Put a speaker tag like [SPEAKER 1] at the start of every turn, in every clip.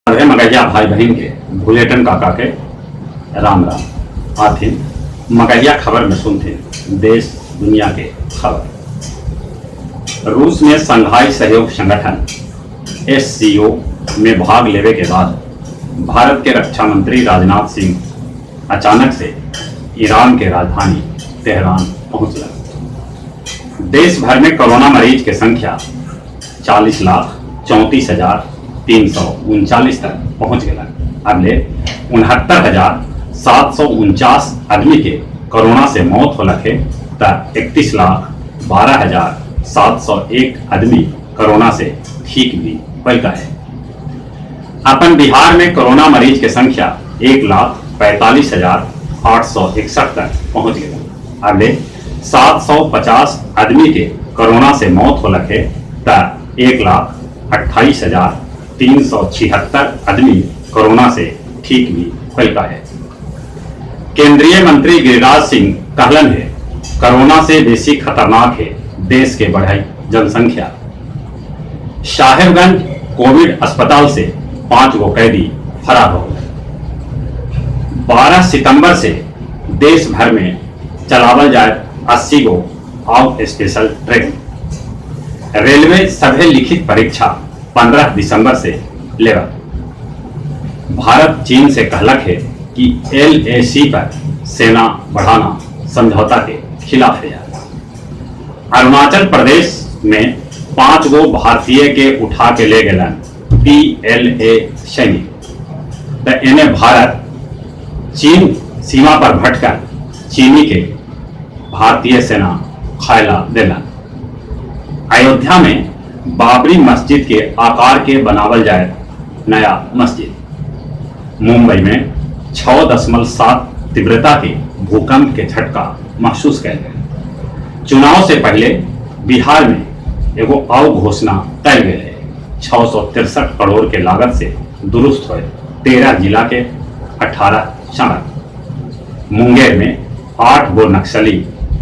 [SPEAKER 1] सभे मगहिया भाई बहिन के भुलेटन काका के राम राम। आथिन मगहिया खबर में सुनथिन देश दुनिया के खबर। रूस में शंघाई सहयोग संगठन एससीओ में भाग लेवे के बाद भारत के रक्षा मंत्री राजनाथ सिंह अचानक से ईरान के राजधानी तेहरान पहुंचलन। देश भर में कोरोना मरीज के संख्या 40,34,339 तक पहुंच गया। अगले 69,749 आदमी के कोरोना से मौत होलक है त 31,12,701 आदमी कोरोना से ठीक भी होलका है। अपन बिहार में कोरोना मरीज के संख्या 1,45,861 तक पहुंच गया। अगले 750 आदमी के कोरोना से मौत होलक है त 1,28,376 आदमी कोरोना से ठीक भी होलका है। केंद्रीय मंत्री गिरिराज सिंह कहलन है, कोरोना से बेसी खतरनाक है देश के बढ़ई जनसंख्या। साहेबगंज कोविड अस्पताल से 5 गो कैदी फरार हो गए। 12 सितंबर से देश भर में चलावल जाए 80 go out special train. Railway सभे लिखित परीक्षा 15 दिसंबर से लेवा। भारत चीन से कहलक है कि एलएसी पर सेना बढ़ाना समझौता के खिलाफ है। अरुणाचल प्रदेश में 5 गो भारतीय के उठा के ले गलन पीएलए सैनिक। त एने भारत चीन सीमा पर भटकर चीनी के भारतीय सेना खायला देलन। अयोध्या में बाबरी मस्जिद के आकार के बनावल जाए नया मस्जिद। मुंबई में 6.7 तीव्रता के भूकंप के झटका महसूस कयल गेल। चुनाव से पहले बिहार में एगो आउ घोषणा कयल गेल है। 663 करोड़ के लागत से दुरुस्त हुए 13 जिला के 18 सड़क। मुंगेर में 8 गो नक्सली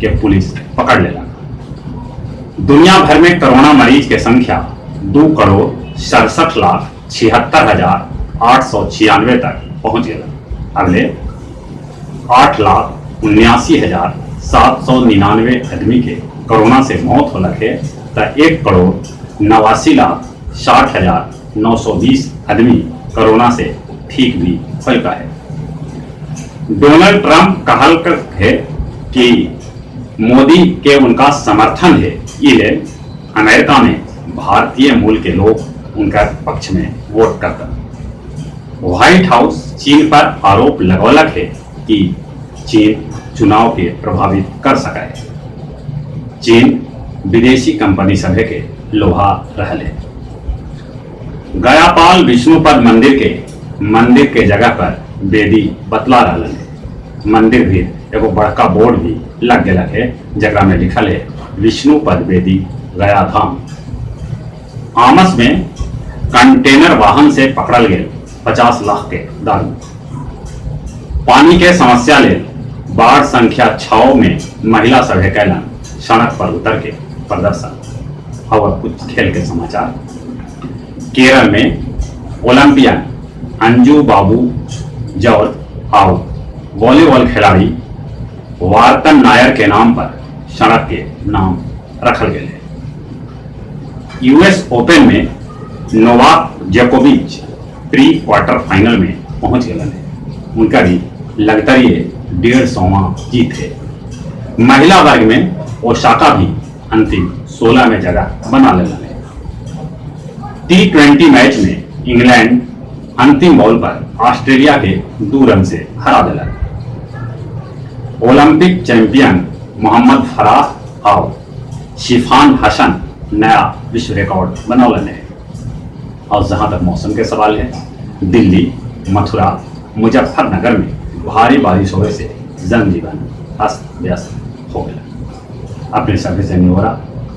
[SPEAKER 1] के पुलिस पकड़ लेला। दुनिया भर में कोरोना मरीज के संख्या 2,67,76,896 तक पहुंच गया। अगले 8,79,799 आदमी के कोरोना से मौत होलक है त 1,89,60,920 आदमी कोरोना से ठीक भी होलका है। डोनाल्ड ट्रंप कहल है कि मोदी के उनका समर्थन है, इले अमेरिका में भारतीय मूल के लोग उनका पक्ष में वोट करता। व्हाइट हाउस चीन पर आरोप लगौलक है कि चीन चुनाव के प्रभावित कर सका है। चीन विदेशी कंपनी सभे के लोहा रहल है। गयापाल विष्णुपद मंदिर के जगह पर वेदी बतला रहल है। मंदिर भी एगो बड़का बोर्ड भी लग गया है, जकरा में लिखल है विष्णुपद वेदी गया धाम। आमस में कंटेनर वाहन से पकड़ल गेल 50 लाख के दारू। पानी के समस्या ले वार्ड संख्या 6 में महिला सभे कैलन सड़क पर उतर के प्रदर्शन। और कुछ खेल के समाचार। केरल में ओलंपियन अंजू बाबू जॉर्ज आउ वॉलीबॉल खिलाड़ी वार्तन नायर के नाम पर सड़क के नाम रखल गए है। यूएस ओपन में नोवाक जोकोविच प्री क्वार्टर फाइनल में पहुंच गए है। उनका भी लगातार ये 150वां जीत है। महिला वर्ग में ओसाका भी अंतिम 16 में जगह बना लेना है। टी20 मैच में इंग्लैंड अंतिम बॉल पर ऑस्ट्रेलिया के 2 रन से हरा दिला। ओलंपिक चैंपियन मोहम्मद फराह और शिफान हसन नया विश्व रिकॉर्ड बनौलन है। और जहां तक मौसम के सवाल है, दिल्ली, मथुरा, मुजफ्फरनगर में भारी बारिश होने से जनजीवन अस्त व्यस्त हो गया। अपने सभी से निहोरा,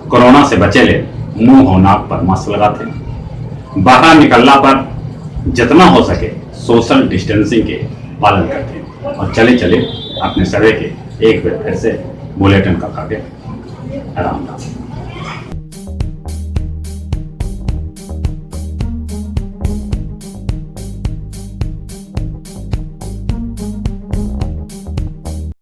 [SPEAKER 1] कोरोना से बचे ले मुंह और नाक पर मास्क लगाते, बाहर निकलना पर जितना हो सके सोशल डिस्टेंसिंग के पालन करते हैं और चले चले अपने सभी के एक बार फिर से बुलेटिन का के राम राम।